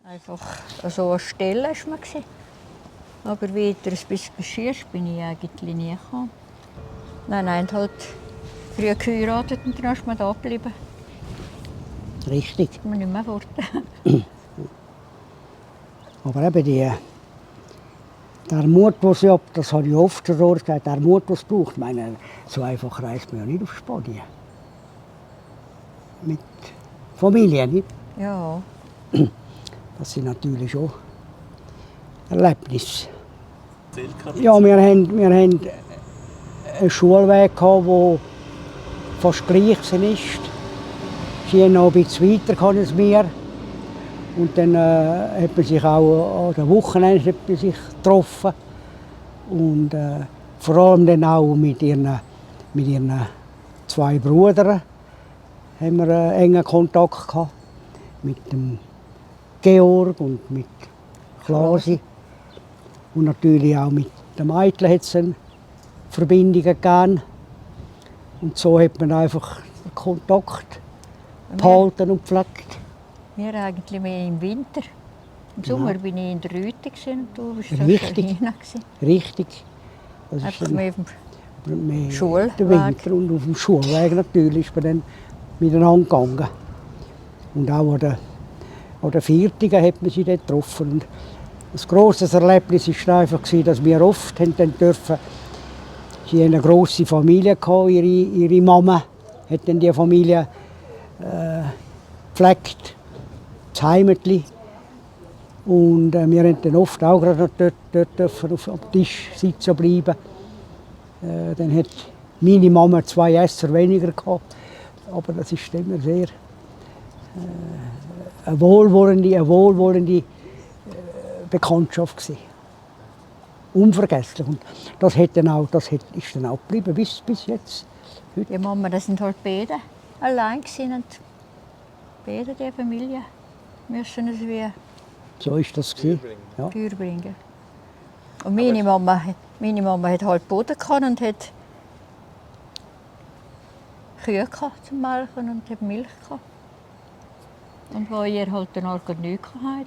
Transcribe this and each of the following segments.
Einfach so eine Stelle war man. Aber weiter ein bisschen Schierst bin ich eigentlich nie gekommen. Nein, halt früh geheiratet und dann ist man da geblieben. Richtig. Ich kann nicht mehr fort. Aber eben der Mut, den sie hat, das habe ich oft schon gesagt, der Mut, den es braucht. Ich meine, so einfach reist man ja nicht auf Spanien. Mit Familie, nicht? Ja, Das sind natürlich schon Erlebnisse. Ja, wir haben einen Schulweg, der fast gleich ist. Sie haben noch ein bisschen weiter als wir. Und dann hat man sich auch an den Wochenenden getroffen. Und vor allem dann auch mit ihren 2 Brüdern haben wir engen Kontakt gehabt. Mit dem Georg und mit Klasi. Und natürlich auch mit den Mädchen hat es Verbindungen gegeben. Und so hat man einfach den Kontakt behalten und gepflegt. wir eigentlich mehr im Winter. Im Sommer war ich in der Rüte und du warst so Richtig. China. Richtig. Das Einfach dann mehr auf dem mehr Schulweg. der Winter und auf dem Schulweg natürlich ist man dann miteinander gegangen. Und auch an der Viertigen hat man sie dort getroffen. Und ein grosses Erlebnis war einfach, dass wir oft dann dürfen. Sie hatten eine grosse Familie, ihre Mama hat dann die Familie gepflegt, das Heimatli. Und wir haben dann oft auch gerade dort auf dem Tisch sitzen bleiben. Dann hat meine Mama 2 Esser weniger gehabt. Aber das ist immer sehr eine wohlwollende Bekanntschaft gewesen. Unvergesslich. Und das ist dann auch geblieben bis jetzt. Die Mama, das sind halt beide allein gewesen und beide die Familie müssen es wie So ist das gewesen. Ja. bringen. Und meine Mama hat halt Boden gehabt und hat Kühe gehabt zum Melken und hat Milch gehabt. Und wo ihr halt dann auch nichts hatte.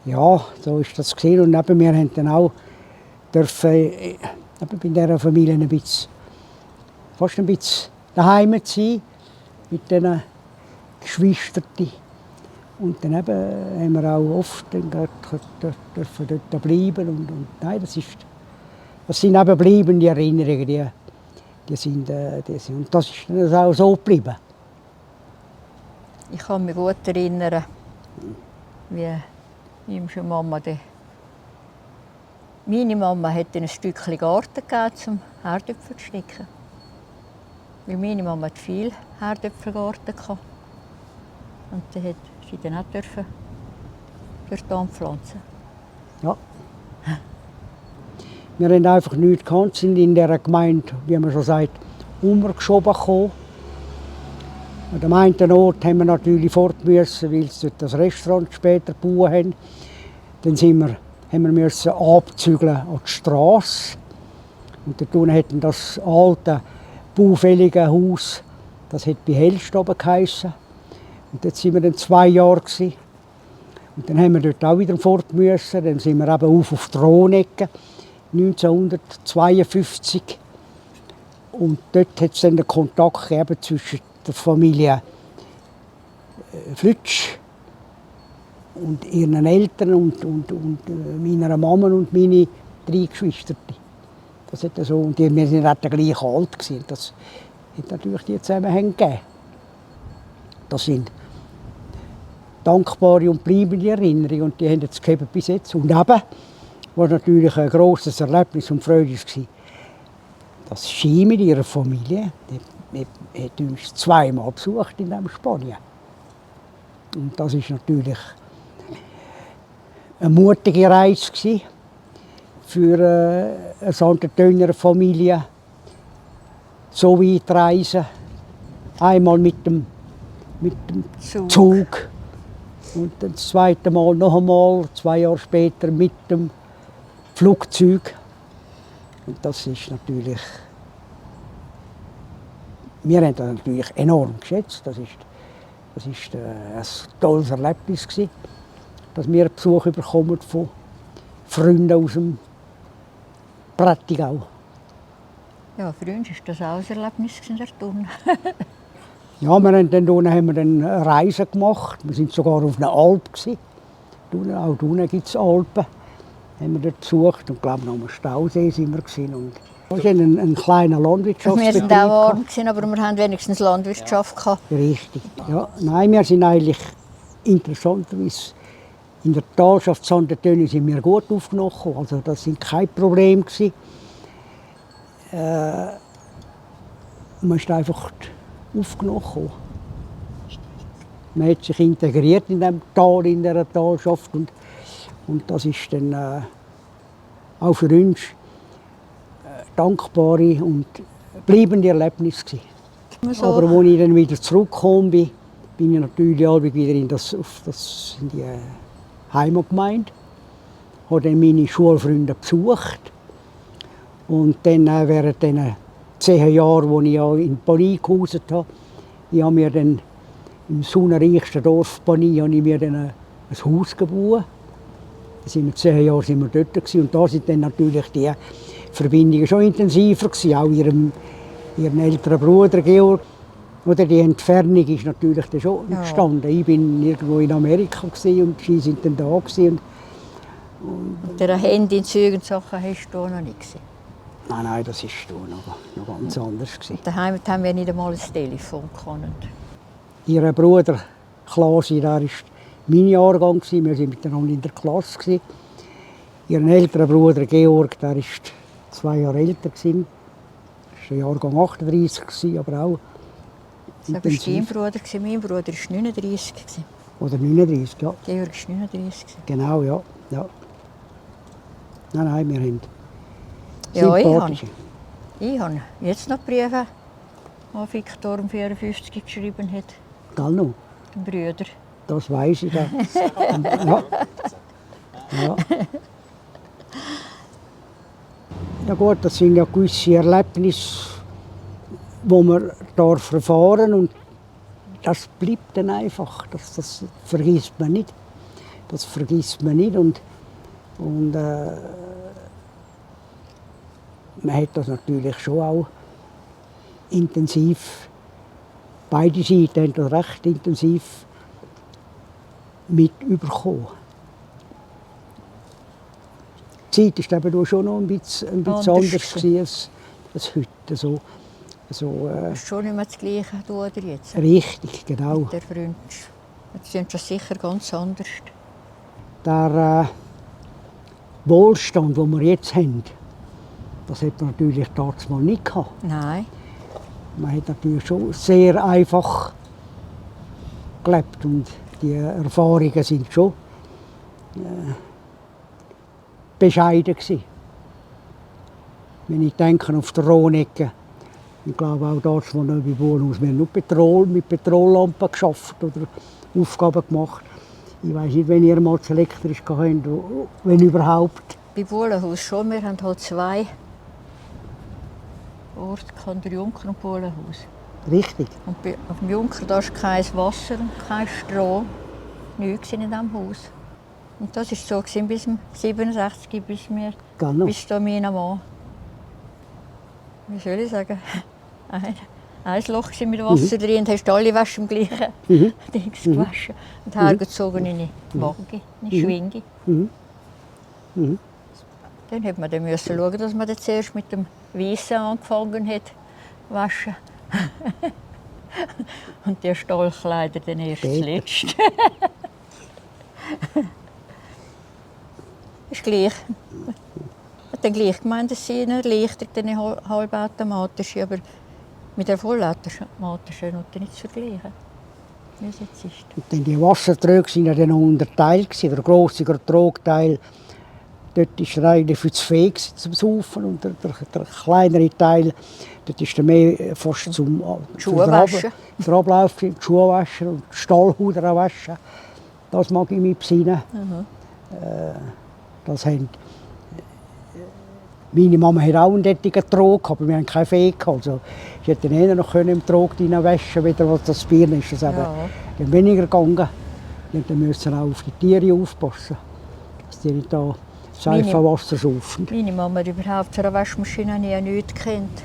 Ja, so ist das gewesen. Und eben, wir haben dann auch dürfen, eben bei dieser Familie fast ein bisschen daheim sein mit diesen Geschwistern. Und dann eben haben wir auch oft dann dort bleiben. Und nein, das sind eben bleibende Erinnerungen. Und das ist dann auch so geblieben. Ich kann mich gut erinnern, wie meine Mama hat ein Stückchen Garten gegeben, um Herdöpfel zu stecken. Weil meine Mama hat viel Herdöpfelgarten hatte. Und die hat sie dann auch dort anpflanzen. Ja. Wir haben einfach nichts gehabt, sind in dieser Gemeinde, wie man schon sagt, umgeschoben gekommen. An einem Ort haben wir natürlich fort müssen, weil sie dort das Restaurant später gebaut haben. Dann haben wir müssen abzügeln an die Strasse. Und dort unten hatten das alte, baufällige Haus, das hat bei Hellstaben geheissen. Und dort waren wir dann 2 Jahre. Und dann haben wir dort auch wieder fort müssen. Dann sind wir eben auf die Rhonecke, 1952. Und dort hat es dann den Kontakt gegeben zwischen der Familie Flütsch und ihren Eltern und meiner Mama und meine 3 Geschwister. Das hat so, und wir sind auch gleich alt gewesen. Das hat natürlich die Zusammenhänge gegeben. Das sind dankbare und bleibende Erinnerungen und die haben jetzt gegeben bis jetzt. Und eben, was natürlich ein grosses Erlebnis und Freude war, das Ski mit ihrer Familie, die hat uns 2-mal besucht in diesem Spanien. Und das war natürlich eine mutige Reise für eine Sant'Antoner Familie. So weit reisen. Einmal mit dem Zug. Und dann das 2. Mal noch einmal, 2 Jahre später mit dem Flugzeug. Und das ist natürlich. Wir haben das natürlich enorm geschätzt. Das ist ein tolles Erlebnis gewesen. dass wir Besuch bekommen von Freunden aus dem Prättigau. Ja, für uns war das auch ein Erlebnis in der Turne. Ja, wir haben dann unten Reisen gemacht. Wir waren sogar auf einer Alp. Auch unten gibt es Alpen. Haben wir dort besucht und ich glaube noch am Stausee sind wir gewesen. Und das war ein kleiner Landwirtschaftsbetrieb. Wir waren auch arm, aber wir hatten wenigstens Landwirtschaft gehabt. Richtig. Ja. Nein, wir sind eigentlich interessanterweise in der Talschaft Sandertöne sind wir gut aufgenommen. Also das sind kein Problem gewesen. Man ist einfach aufgenommen. Man hat sich integriert in dem Tal, in dieser Talschaft und das ist dann auch für uns dankbare und bleibende Erlebnis gewesen. So. Aber als ich dann wieder zurückgekommen bin, bin ich natürlich wieder in die Heimatgemeinde, habe dann meine Schulfreunde besucht und dann während den 10 Jahren, als ich ja in Pani gehaust habe, ich habe mir dann im sonnenreichsten Dorf Pani habe ich mir dann ein Haus gebaut. Da sind wir 10 Jahre sind wir dort gewesen. Und da sind dann natürlich die Verbindungen schon intensiver gewesen, auch ihren älteren Bruder Georg. Oder die Entfernung ist natürlich dann schon entstanden. Ich bin irgendwo in Amerika gewesen und sie sind dann da gewesen. Und der Handy in Zügen und Sachen hast du noch nicht gesehen? Nein, das war noch ganz anders gewesen. Daheim haben wir nicht einmal ein Telefon gehabt. Ihr Bruder Klasi, der war mein Jahrgang, wir waren miteinander in der Klasse gewesen. Ihr älterer Bruder Georg, der war 2 Jahre älter gewesen. Das war Jahrgang 38 gewesen, aber auch das war dein Bruder, mein Bruder war 39. Oder 39, ja. Georg war 39. Genau, ja. Nein, wir haben ja, sympathische. Ich habe jetzt noch Briefe, die Viktor 54 geschrieben hat. Gell noch? Den Brüder. Das weiss ich. Ja. Ja gut, das sind ja gewisse Erlebnisse, die man erfahren darf und das bleibt dann einfach. Das vergisst man nicht. Das vergisst man nicht und man hat das natürlich schon auch intensiv, beide Seiten haben das recht intensiv mitbekommen. Die Zeit war eben schon noch ein bisschen anders als heute. So, Das ist schon nicht mehr das Gleiche, du oder jetzt? Richtig, genau. Der Freund. Jetzt sind schon sicher ganz anders. Der Wohlstand, den wir jetzt haben, das hat man natürlich damals mal nicht gehabt. Nein. Man hat natürlich schon sehr einfach gelebt und die Erfahrungen sind schon bescheiden gewesen. Wenn ich denke auf der Rohnecke, ich glaube auch dort, wo wir wohnen, wir haben nur mit Petrollampen geschafft oder Aufgaben gemacht. Ich weiß nicht, wenn ihr mal elektrisch habt, wenn überhaupt. Bei Buhlenhaus schon, wir haben halt 2 Orte, der Junker und Buhlenhaus. Richtig. Und auf dem Junker da ist kein Wasser und kein Strom. Nichts in diesem Haus. Und das war so bis 67, bis da mein Mann. Wie soll ich sagen? Ein Loch mit Wasser drin und hast alle Wäsche im gleichen Dings gewaschen. Und hergezogen in die Waage, in die Schwinge. Dann musste man schauen, dass man zuerst mit dem Weissen angefangen hat waschen. Und die Stallkleider dann erst zuletzt. Ist gleich. Hat dann gleich gemeint, dass sie erleichtert, eine halbautomatische, aber mit der vollautomatischen nicht zu vergleichen. Wie es jetzt ist. Und dann die Wassertröge waren ja dann unterteilt. Der grosse Trogteil, dort ist er eigentlich für das Vieh zum Saufen und der kleinere Teil, dort ist er mehr fast zum Schuhwaschen. Für Ablauf, Schuhwaschen und Stallhuder waschen. Das mag ich mich besinnen. Das haben meine Mama hat auch einen derartigen Trog, aber wir hatten kein Vieh. Also, ich hätte dann noch im Trog waschen, wieder was das Bier ist. Das eben dann weniger gegangen. dann müssen auch auf die Tiere aufpassen, dass die nicht da Seifenwasser saufen. Meine Mama hat überhaupt von einer Waschmaschine nichts gekannt.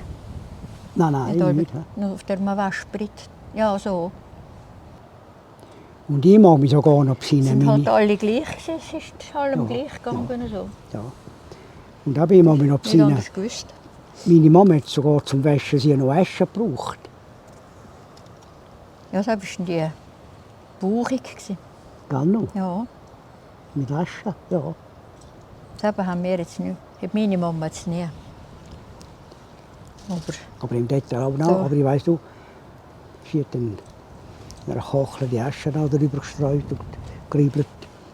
Nein, nicht. Nur auf der Waschbrett. Ja, so. Und ich mag mich sogar noch besinnen. Es sind halt alle gleich. Es ist allem gleich gegangen. Ja. So. Ja. Und da bin ich mich noch Nicht besinnen. anders gewusst. Meine Mama hat sogar zum Waschen sie noch Asche gebraucht. Ja, das war die bauchig. Gell noch? Ja, Mit Asche, ja. das haben wir jetzt nicht. Hat meine Mama jetzt nie. Aber im Detail auch noch. So. Aber ich weiss, du, sie hat dann in einer Kachel die Asche noch darüber gestreut und geriebelt.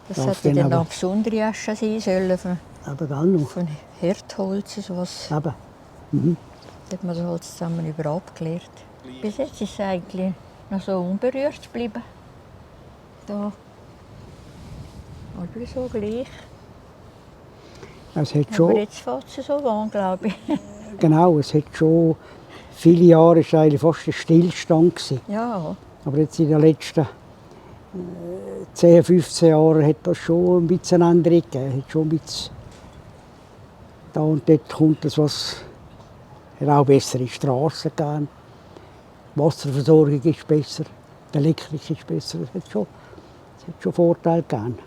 Das hätte dann noch besondere Asche sein sollen, von Herdholz und sowas. Eben. Mhm. Da hat man das Holz zusammen über abgeklärt. Bis jetzt ist es eigentlich noch so unberührt geblieben. Da. Aber so gleich. Es hat schon, aber jetzt fällt es so an, glaube ich. genau, es hat schon viele Jahre ist eigentlich fast ein Stillstand gewesen. Ja. Aber jetzt in den letzten 10, 15 Jahren hat das schon ein bisschen eine Änderung gegeben. Hat schon ein bisschen da und dort kommt es was. Es hat auch bessere Straßen gegeben. Die Wasserversorgung ist besser, die Elektrik ist besser. Es hat schon Vorteile gegeben.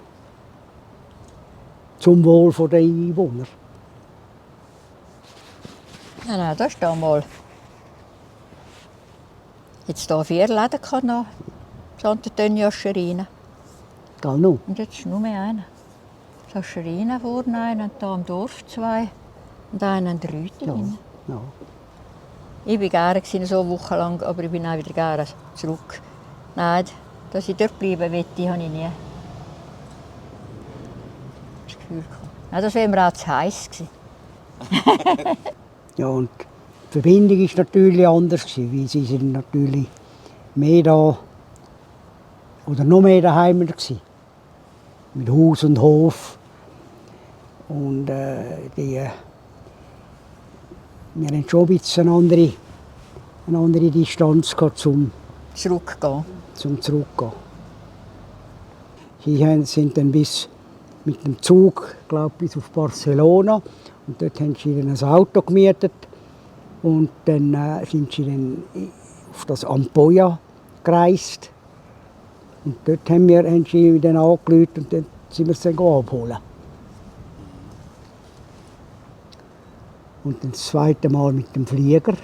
Zum Wohl der Einwohner. Nein, das ist da mal. Jetzt hier 4 Läden noch. Santa Tönja Scherine. Gell noch? Und jetzt ist nur mehr einer. So Scherine vorne einen, und hier am Dorf 2 und einen an der Rüte. Ja. Ja. Ich war gerne so wochenlang, aber ich bin auch wieder gerne zurück. Nein, dass ich dort bleiben möchte, habe ich nie. Das Gefühl gehabt. Nein, das wäre mir auch zu heiß gewesen. Ja, und die Verbindung war natürlich anders, weil sie sind natürlich mehr da, oder noch mehr daheim gewesen. Mit Haus und Hof. Und wir hatten schon ein bisschen eine andere Distanz gehabt zum Zurückgehen. Zurückgehen. Sie sind dann mit dem Zug, bis auf Barcelona. Und dort haben sie dann ein Auto gemietet. Und dann sind sie dann auf das Ampolla gereist. Und dort haben sie dann angerufen und dann sind wir es dann abholen. Und dann das zweite Mal mit dem Flieger.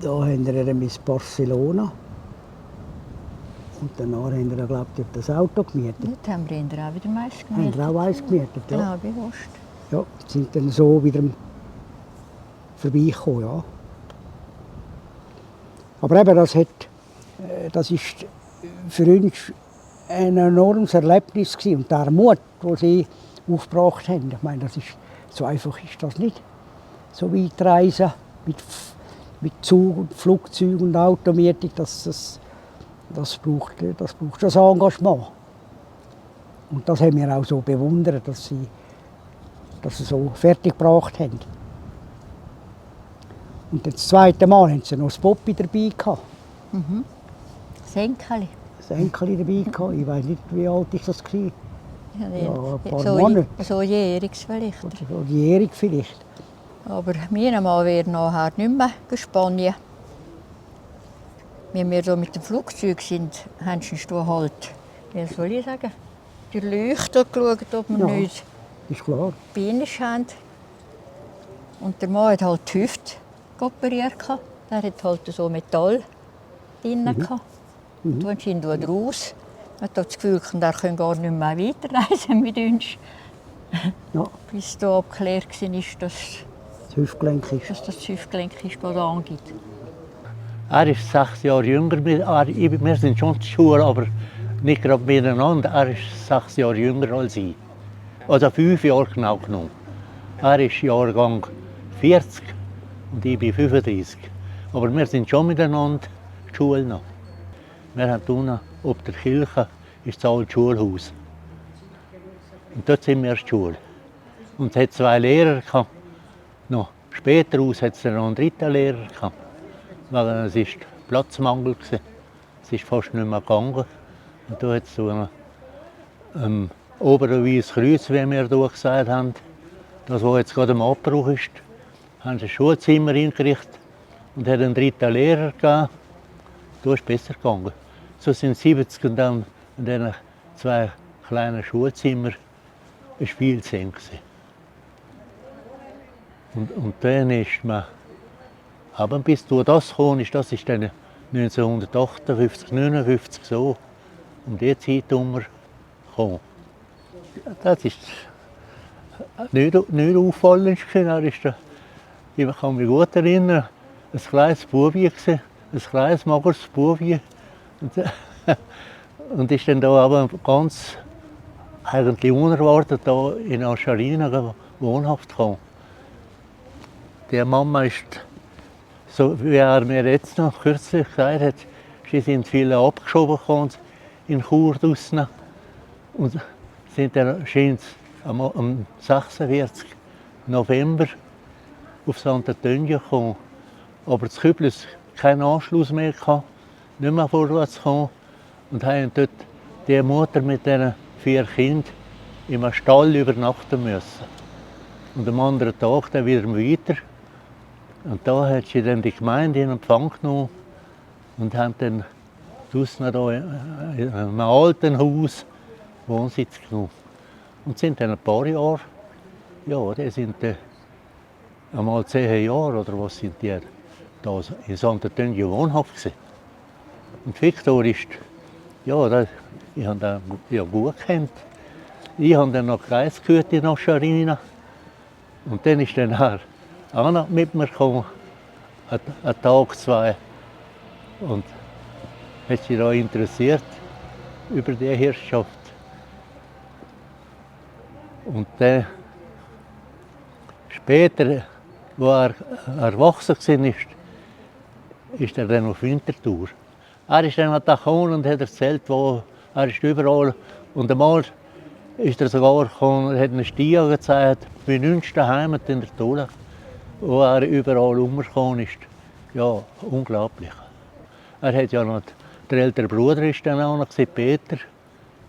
Da haben wir dann bis Barcelona. Und danach haben wir, glaube ich, das Auto gemietet. Dort haben wir auch wieder Mais gemietet. Haben wir auch eins gemietet, ja. Genau, bewusst. Ja, sind dann so wieder vorbeigekommen, ja. Aber eben, das ist für uns ein enormes Erlebnis gewesen. Und der Mut, den sie aufgebracht haben, ich meine, so einfach ist das nicht. So weit reisen mit Zug und Flugzeug und Automietung, das braucht das Engagement. Und das haben wir auch so bewundert, dass sie so fertig gebracht haben. Und das zweite Mal hatten sie noch das Popi dabei gehabt. Mhm. Das Enkel. Das Enkel dabei gehabt. Ich weiß nicht, wie alt ist das war. Ja, ein paar so, Monate. So jähriges vielleicht. Oder so jährig vielleicht. Aber mein Mann wäre nachher nicht mehr in Spanien. Wenn wir so mit dem Flugzeug sind, haben sie halt, wie soll ich sagen, die Leuchter geschaut, ob wir nicht ist klar. Bienisch haben. Und der Mann hat halt die Hüfte operiert. Der hat halt so Metall drin. Und dann schien er raus. Man hat das Gefühl, er könne gar nicht mehr weiterreisen mit uns. Ja. Bis da abgeklärt war, dass Das Hüftgelenk ist. das Hüftgelenk gerade angeht. Er ist 6 Jahre jünger. Wir sind schon zur Schule, aber nicht gerade miteinander. Er ist 6 Jahre jünger als ich. Also 5 Jahre genau genommen. Er ist Jahrgang 40 und ich bin 35. Aber wir sind schon miteinander zur Schule noch. Wir haben unten ob der Kirche ist das alte Schulhaus. Und dort sind wir in der Schule. Und es hat 2 Lehrer gehabt. Noch später aus hat es noch einen 3. Lehrer gehabt. Weil es war Platzmangel. Es ist fast nicht mehr gegangen. Und da hat es so ein oberen weißes Kreuz, wie wir hier gesagt haben, das, was jetzt gerade im Abbruch ist, haben sie ein Schulzimmer eingerichtet und hat einen dritten Lehrer gegeben. Da ist es besser gegangen. So sind 70 und dann in diesen 2 kleinen Schulzimmern ein Spielzimmer. Und dann ist man, aber bis du das gekommen ist, das ist dann 1958, 59 so, um die Zeit herum gekommen. Das ist nicht auffallend gewesen. Ich kann mich gut erinnern, ein kleines Bubi, ein kleines mageres Bubi. Und ist dann da aber ganz eigentlich unerwartet da in Ascharina wohnhaft gekommen. Die Mama ist, so wie er mir jetzt noch kürzlich gesagt hat, sie sind viele abgeschoben in Chur draussen. Und sind dann am 46. November auf St. Antonio gekommen. Aber das Küblis keinen Anschluss mehr gehabt, nicht mehr vorwärts gekommen. Und haben dort die Mutter mit diesen 4 Kindern im Stall übernachten müssen. Und am anderen Tag dann wieder weiter. Und da hat sie dann die Gemeinde in Empfang genommen und haben dann draussen da in einem alten Haus Wohnsitz genommen. Und sind dann ein paar Jahre, ja, die sind einmal 10 Jahre oder was sind die da in St. Antonio wohnhaft gewesen. Und Viktor ist, ja, ich habe ihn ja gut gekannt. Ich habe dann noch Kreis gehört in Ascharina. Und dann ist dann auch noch mit mir gekommen, einen Tag, 2. Und hat sich da interessiert über die Herrschaft. Und dann später, als er erwachsen war, ist er dann auf Winterthur. Er ist dann gekommen und hat erzählt, wo er ist überall. Und einmal ist er sogar gekommen und hat einen Stier gezeigt, bei 9. Heimat in der Tolle, wo er überall umgekommen ist. Ja, unglaublich. Er hat ja noch, der ältere Bruder ist dann auch noch, Peter.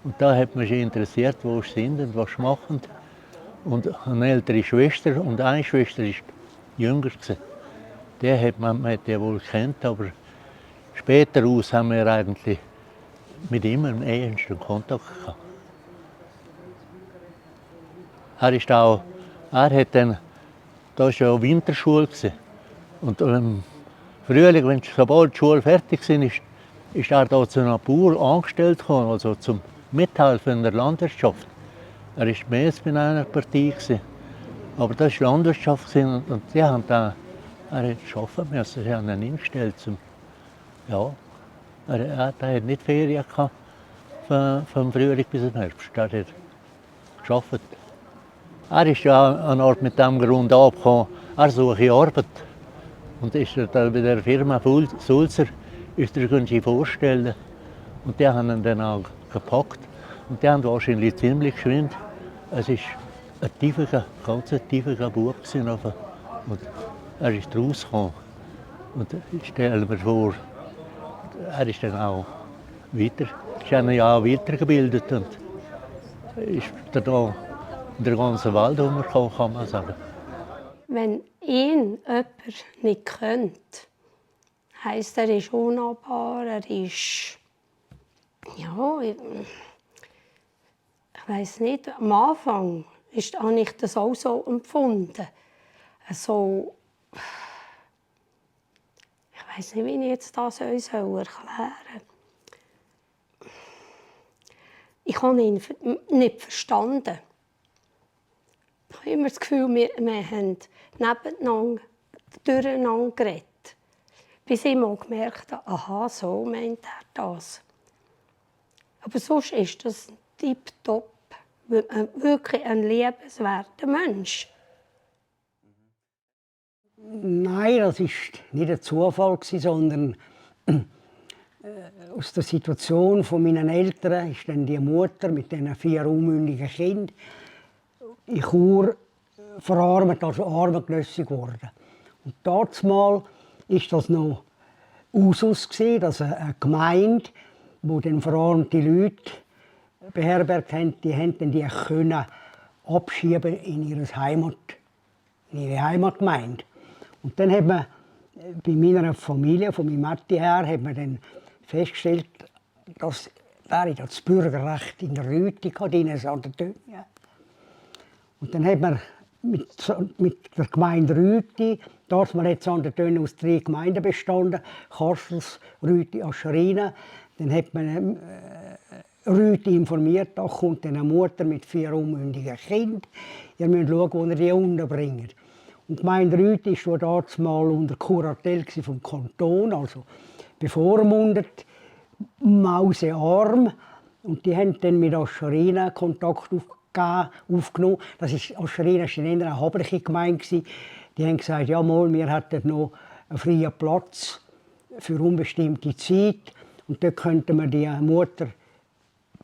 Und da hat man sich interessiert, wo sie sind und was sie machen. Und eine ältere Schwester und eine Schwester war jünger. Die hat man die wohl kennt, aber später aus haben wir eigentlich mit ihm einen ehesten Kontakt gehabt. Er hat dann, da war ja Winterschule. Und im Frühling, sobald die Schule fertig war, ist er da zu einer Bauer angestellt gekommen, also zum Mithelfen in der Landwirtschaft. Er war mehr bei einer Partei. Aber das war Landwirtschaft und die haben da, er hat arbeiten müssen, sie haben ihn eingestellt. Ja, er hat nicht Ferien gehabt, vom Frühling bis zum Herbst. Er hat gearbeitet. Er ist ja eine Art mit dem Grund abgekommen, er suche Arbeit. Und ist er da bei der Firma Sulzer, ist er sich vorstellen. Und die haben ihn dann auch gepackt. Und die haben wahrscheinlich ziemlich geschwind. Es war ein ganz tiefer Bub. Und er ist rausgekommen. Und ich stelle mir vor, er ist dann auch weitergebildet und ist da in der ganzen Welt herumgekommen, kann man sagen. Wenn ihn jemand nicht kennt, heisst, er ist unnahbar, er ist, ja, ich weiss nicht, am Anfang habe ich das auch so empfunden. Also, ich weiss nicht, wie ich jetzt das euch erklären soll. Ich habe ihn nicht verstanden. Ich habe immer das Gefühl, wir haben nebeneinander durcheinander geredet. Bis ich mal gemerkt habe, aha, so meint er das. Aber sonst ist das tipptopp, wirklich ein liebenswerter Mensch. Nein, das war nicht ein Zufall, sondern aus der Situation meiner Eltern ist dann die Mutter mit diesen 4 unmündigen Kindern in Chur verarmt, also armengenössig geworden. Und damals war das noch Usus, dass eine Gemeinde wo dann verarmte Leute beherbergt haben, die können abschieben in ihre Heimatgemeinde. Und dann hat man bei meiner Familie, von meinem Matti her, hat man dann festgestellt, dass das Bürgerrecht in der Rüti in St. Antonio. Und dann hat man mit der Gemeinde Rüti, damals hat St. Antonio aus 3 Gemeinden bestanden, Karsels, Rüti, Ascharina, dann hat man Rüti informiert, da kommt eine Mutter mit 4 unmündigen Kindern. Ihr müsst schauen, wo ihr die unterbringt. Und die Gemeinde Rüti war damals unter Kuratel vom Kanton, also bevormundet, mausearm. Und die haben dann mit Ascharina Kontakt aufgenommen. Ascharina war eine habliche Gemeinde. Die haben gesagt, ja, mal, wir hätten noch einen freien Platz für unbestimmte Zeit. Und dort könnten wir die Mutter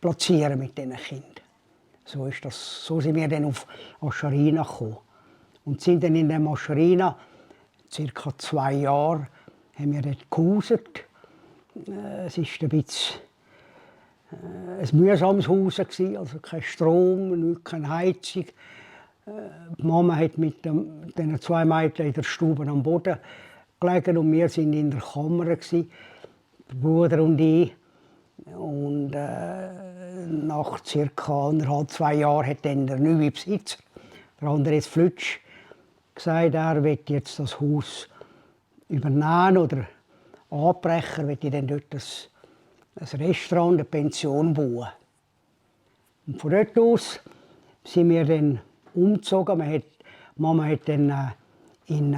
platzieren mit diesen Kindern. So sind wir dann auf Ascharina gekommen. Und sind dann in dem Ascharina, ca. 2 Jahre, haben wir dort gehauset. Es war ein bisschen ein mühsames Haus, also kein Strom, keine Heizung. Die Mama hat mit den 2 Mädchen in der Stube am Boden gelegen und wir waren in der Kammer, der Bruder und ich. Und nach ca. 1,5–2 Jahren hat dann der neue Besitzer, der Andres Flütsch, gesagt, er will jetzt das Haus übernehmen oder abbrechen, will dann dort ein Restaurant, eine Pension bauen. Und von dort aus sind wir dann umgezogen. Mama hat dann im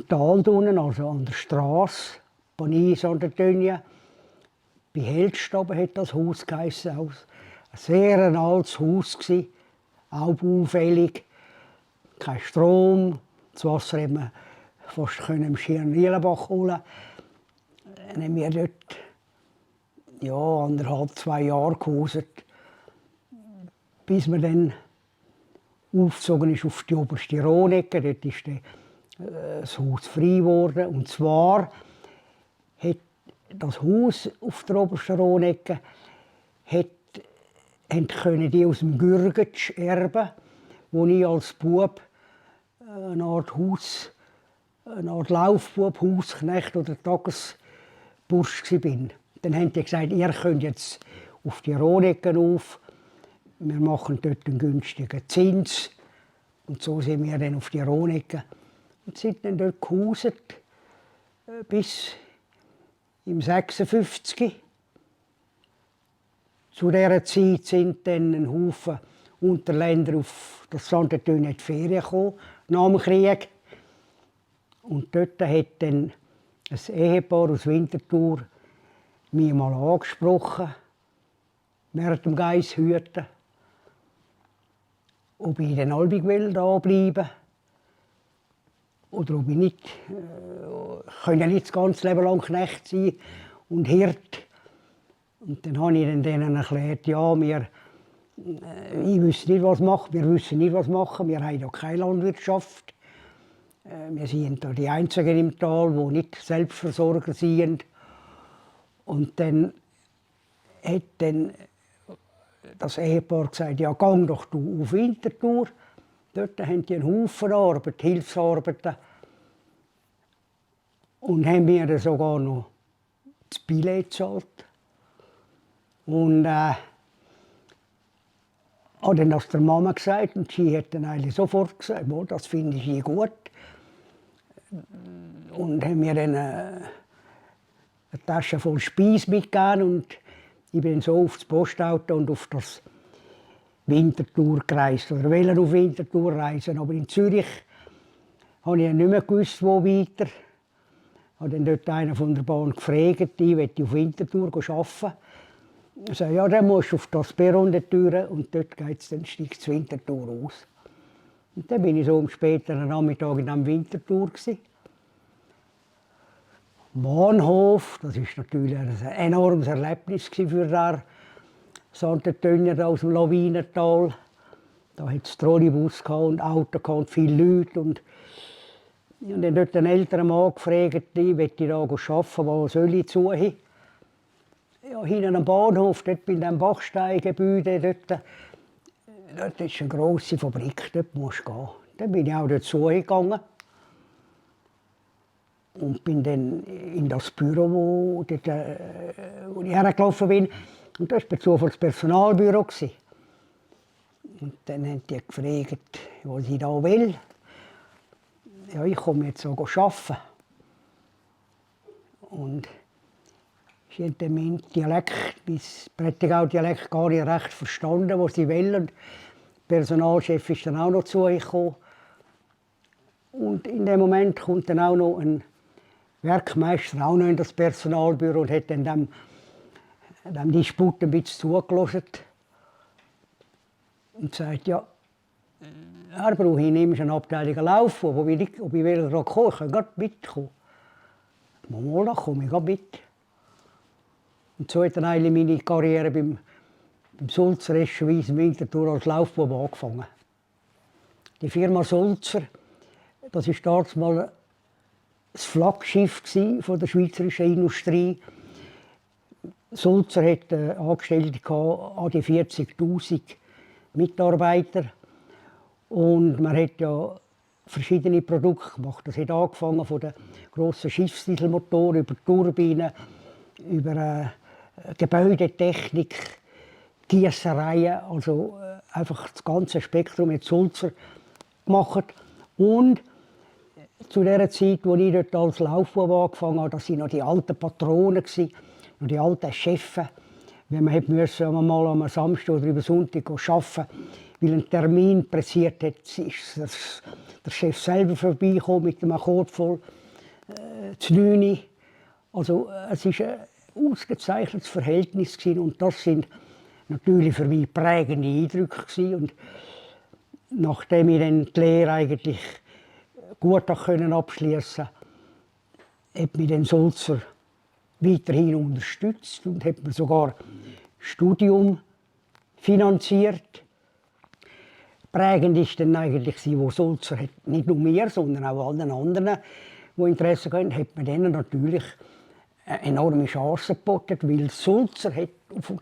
Tal unten, also an der Straße, Bonnie St. Antonio, bei Heldstaben hat das Haus geheissen. Ein sehr altes Haus, auch baufällig, kein Strom. Das Wasser konnte man fast im Schirnielenbach holen. Dann haben wir dort 1,5–2 Jahre gehauset, bis man dann aufgezogen ist auf die oberste Rhonecke. Dort ist das Haus frei geworden. Und zwar hat das Haus auf der obersten Rhonecke können die aus dem Gürgetsch erben, wo ich als Bub eine Art Laufbub, Hausknecht oder Tagesbursch war. Dann haben die gesagt, ihr könnt jetzt auf die Rhonecke auf, wir machen dort einen günstigen Zins. Und so sind wir dann auf die Rhonecke und sind dann dort gehauset bis im 56. Zu dieser Zeit sind dann ein Haufen Unterländer auf das St. Antonio in die Ferien gekommen, nach dem Krieg. Und dort hat dann ein Ehepaar aus Winterthur mich mal angesprochen, während dem Geisshüten, ob ich in Albig da bleiben will. Oder ob ich nicht, ich kann ja nicht das ganze Leben lang Knecht sein und Hirt. Und dann habe ich denen erklärt, ja, wir wissen nicht, was machen, wir haben ja keine Landwirtschaft. Wir sind da die Einzigen im Tal, die nicht Selbstversorger sind. Und dann hat das Ehepaar gesagt, ja, geh doch du auf Winterthur. Dort haben die einen Haufen Arbeit, Hilfsarbeiten. Und haben mir sogar noch das Billett gezahlt. Und habe dann das der Mama gesagt und sie hat dann eigentlich sofort gesagt, oh, das finde ich gut. Und haben mir dann eine Tasche voll Speis mitgegeben und ich bin so auf das Postauto und auf das Winterthur gereist. Oder wollte auf Winterthur reisen. Aber in Zürich habe ich nicht mehr gewusst, wo weiter. Ich habe dann dort einen von der Bahn gefragt, ich möchte auf Winterthur arbeiten. Er sagte, ja, dann musst du auf das Perron und dort steigst du Winterthur aus. Und dann bin ich so am späteren Nachmittag in einem Winterthur. Bahnhof, das war natürlich ein enormes Erlebnis für den St. Antonio aus dem Lawinental. Da hatte es Trolleybus und Auto und viele Leute. Und ich habe dann dort einen älteren Mann gefragt, ich möchte hier arbeiten, wo soll ich suchen? Ja, hinten am Bahnhof, dort bei dem Bachsteingebäude, dort ist eine grosse Fabrik, dort musst du gehen. Dann bin ich auch dazu gegangen und bin dann in das Büro, wo ich hergelaufen bin. Und das war per Zufall das Personalbüro. Und dann haben die gefragt, was ich da will. Ja, ich komme jetzt so arbeiten. Und sie haben dann meinen Dialekt, das Prättigau-Dialekt, gar nicht recht verstanden, was sie wollen. Und der Personalchef ist dann auch noch zu euch gekommen. Und in dem Moment kommt dann auch noch ein Werkmeister auch noch in das Personalbüro und hat dann dem Disput ein bisschen zugelassen. Und sagt, ja, Herr Bruch, ich nehme eine Abteilung Lauf, ob ich gerade kommen, ich kann gerade mitkommen. Mal, da komme ich gerade mit. Und so hat dann eigentlich meine Karriere beim Sulzer Eschenwies Winterthur als Laufbub angefangen. Die Firma Sulzer, das war damals mal das Flaggschiff von der schweizerischen Industrie. Sulzer hatte Angestellte an die 40'000 Mitarbeiter. Und man hat ja verschiedene Produkte gemacht. Das hat angefangen von den grossen Schiffsdieselmotoren über Turbinen, über Gebäudetechnik, Gießereien, also einfach das ganze Spektrum hat Sulzer gemacht. Und zu der Zeit, als ich dort als Laufbub angefangen habe, das waren noch die alten Patronen, noch die alten Chefs. Wenn man mal am Samstag oder über Sonntag arbeiten, weil ein Termin pressiert hat, ist der Chef selber vorbeigekommen mit einem Akkord voll zu 9. Also es war ein ausgezeichnetes Verhältnis und das sind natürlich für mich prägende Eindrücke. Und nachdem ich dann die Lehre eigentlich gut abschließen konnte, hat mich dann Sulzer weiterhin unterstützt und hat mir sogar Studium finanziert. Prägend war dann eigentlich, wo Sulzer hat, nicht nur mir, sondern auch allen anderen, die Interesse hatten, hat man denen natürlich eine enorme Chance geboten, weil Sulzer hat auf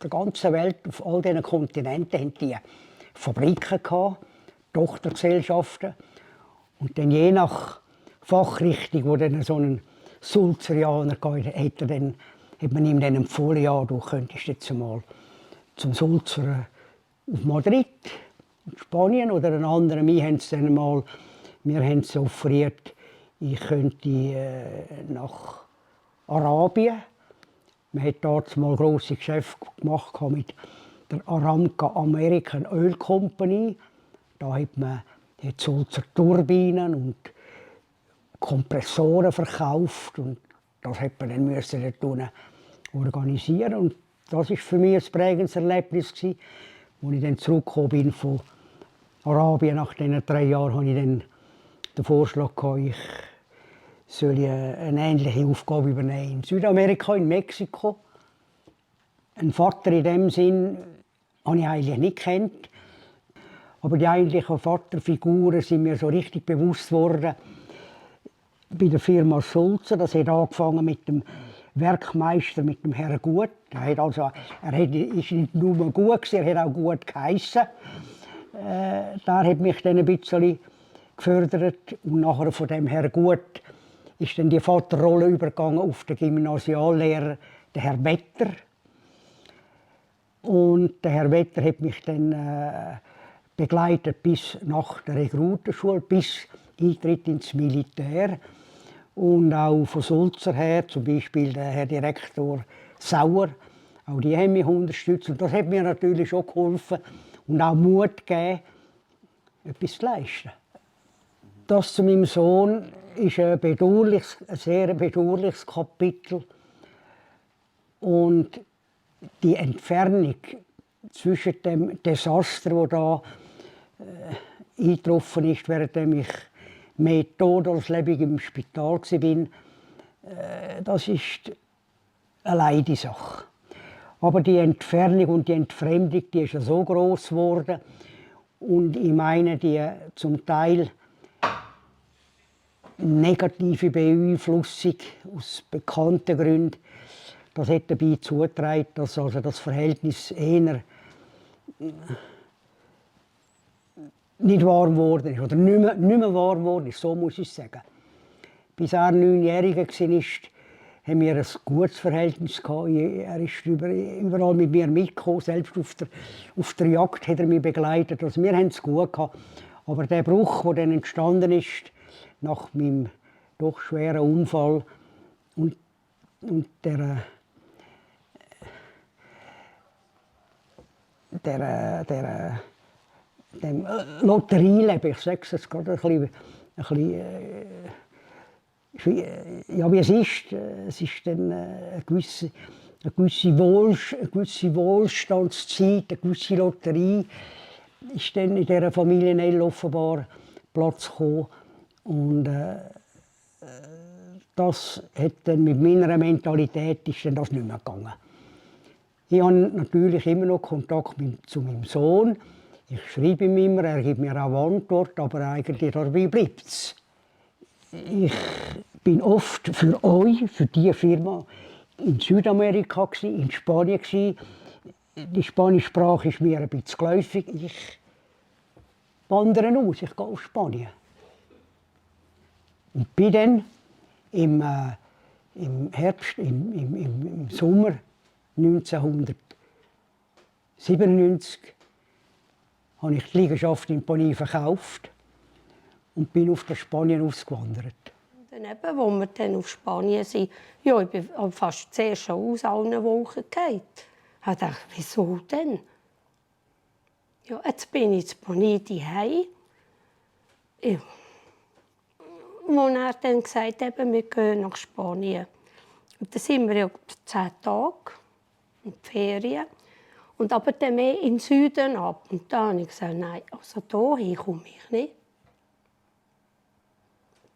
der ganzen Welt, auf all diesen Kontinenten, haben die Fabriken gehabt, Tochtergesellschaften. Und dann je nach Fachrichtung, wo dann so ein Sulzerianer hatte, hat man ihm dann empfohlen, ja, du könntest jetzt mal zum Sulzer auf Madrid, in Spanien oder einen anderen. Wir haben es dann mal offeriert, ich könnte nach Arabien. Man hat dort mal grosse Geschäfte gemacht mit der Aramco American Oil Company. Da hat man Sulzer Turbinen und Kompressoren verkauft und das hat man dann dort organisieren. Und das war für mich ein prägendes Erlebnis, als ich dann zurückgekommen bin von Arabien. Nach diesen 3 Jahren hatte ich dann den Vorschlag gehabt, ich soll eine ähnliche Aufgabe übernehmen in Südamerika, in Mexiko. Einen Vater in dem Sinn habe ich eigentlich nicht gekannt. Aber die eigentlichen Vaterfiguren sind mir so richtig bewusst geworden bei der Firma Sulzer. Das hat angefangen mit dem Werkmeister, mit dem Herrn Gut. Er ist nicht nur gut, er hat auch gut geheissen. Der hat mich dann ein bisschen gefördert. Und nachher von dem Herrn Gut ist dann die Vaterrolle übergegangen auf den Gymnasiallehrer, den Herrn Wetter. Und der Herr Wetter hat mich dann begleitet bis nach der Rekrutenschule, bis Eintritt ins Militär. Und auch von Sulzer her, zum Beispiel der Herr Direktor Sauer, auch die haben mich unterstützt. Und das hat mir natürlich schon geholfen und auch Mut gegeben, etwas zu leisten. Das zu meinem Sohn ist ein sehr bedauerliches Kapitel. Und die Entfernung zwischen dem Desaster, das da eingetroffen ist, während ich mehr tot als lebendig im Spital war, das ist eine Leidensache. Aber die Entfernung und die Entfremdung, die ist ja so groß geworden. Und ich meine, die zum Teil negative Beeinflussung aus bekannten Gründen, Das hat dabei zugetragen, dass also das Verhältnis eher nicht warm geworden ist, oder nicht mehr warm geworden ist, so muss ich sagen. Bis er 9-jährig war, haben wir ein gutes Verhältnis gehabt. Er ist überall mit mir mitgekommen, selbst auf der Jagd hat er mich begleitet. Also wir haben es gut gehabt. Aber der Bruch, der dann entstanden ist, nach meinem doch schweren Unfall und dem Lotterieleben, ich sage es jetzt gerade ein bisschen ja, wie es ist dann eine gewisse Wohlstandszeit, eine gewisse Lotterie ist dann in dieser Familie Nell offenbar Platz gekommen. Und das hat dann mit meiner Mentalität ist dann das nicht mehr gegangen. Ich habe natürlich immer noch Kontakt zu meinem Sohn. Ich schreibe ihm immer, er gibt mir auch Antwort, aber eigentlich dabei bleibt es. Ich bin oft für euch, für diese Firma, in Südamerika, in Spanien. Die spanische Sprache ist mir ein bisschen geläufig. Ich wandere aus, ich gehe auf Spanien. Und bin dann im Herbst, im Sommer 1997 habe ich die Liegenschaft in Pony verkauft und bin auf das Spanien ausgewandert. Dann eben, als wir dann auf Spanien sind, ja, ich bin fast zuerst schon aus allen Wolken gefallen. Ich dachte, wieso denn? Ja, jetzt bin ich in Pony daheim. Ja. Als er dann gesagt hat, wir gehen nach Spanien. Und dann sind wir ja 10 Tage in die Ferien. Und aber dann mehr in den Süden ab. Und da habe ich gesagt, nein, also hierhin komme ich nicht.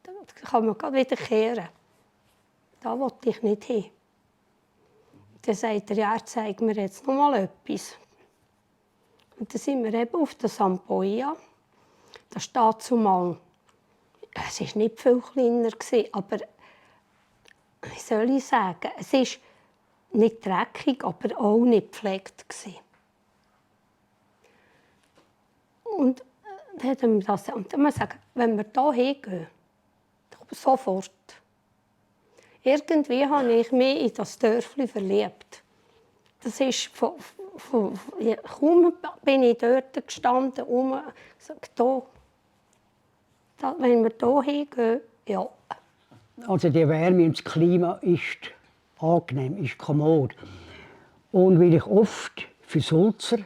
Da kann man gerade wieder kehren. Da will ich nicht hin. Dann sagt er, ja, er zeigt mir jetzt noch mal etwas. Und dann sind wir eben auf der Sampoia. Da steht zumal, es war nicht viel kleiner, aber wie soll ich sagen, es war nicht dreckig, aber auch nicht gepflegt. Und dann hat er mir das gesagt. Und dann muss ich sagen, wenn wir hier hingehen, sofort. Irgendwie habe ich mich in das Dörfli verliebt. Das ist kaum bin ich dort gestanden, gesagt, wenn wir hier hingehen, ja. Also die Wärme und das Klima ist angenehm, ist kommod. Und weil ich oft für Sulzer,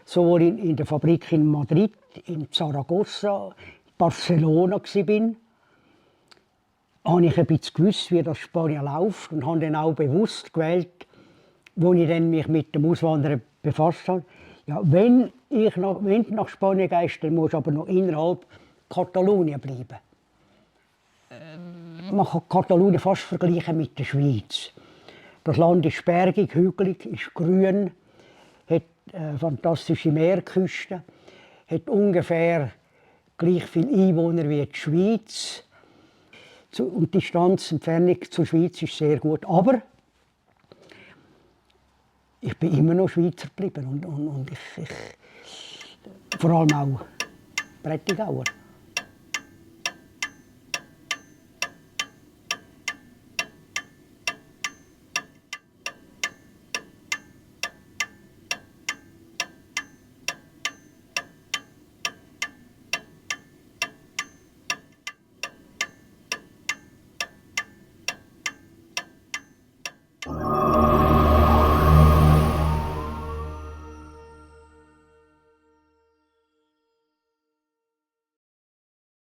sowohl in der Fabrik in Madrid, in Zaragoza, Barcelona war, habe ich ein bisschen gewusst, wie das Spanien läuft und habe dann auch bewusst gewählt, als ich dann mich mit dem Auswandern befasst habe. Ja, wenn du nach Spanien gehst, dann musst du aber noch innerhalb Katalonien bleiben. Man kann Katalonien fast vergleichen mit der Schweiz. Das Land ist bergig, hügelig, ist grün, hat fantastische Meerküsten, hat ungefähr gleich viele Einwohner wie die Schweiz. Und die Distanzentfernung zur Schweiz ist sehr gut. Aber ich bin immer noch Schweizer geblieben und ich vor allem auch Prättigauer.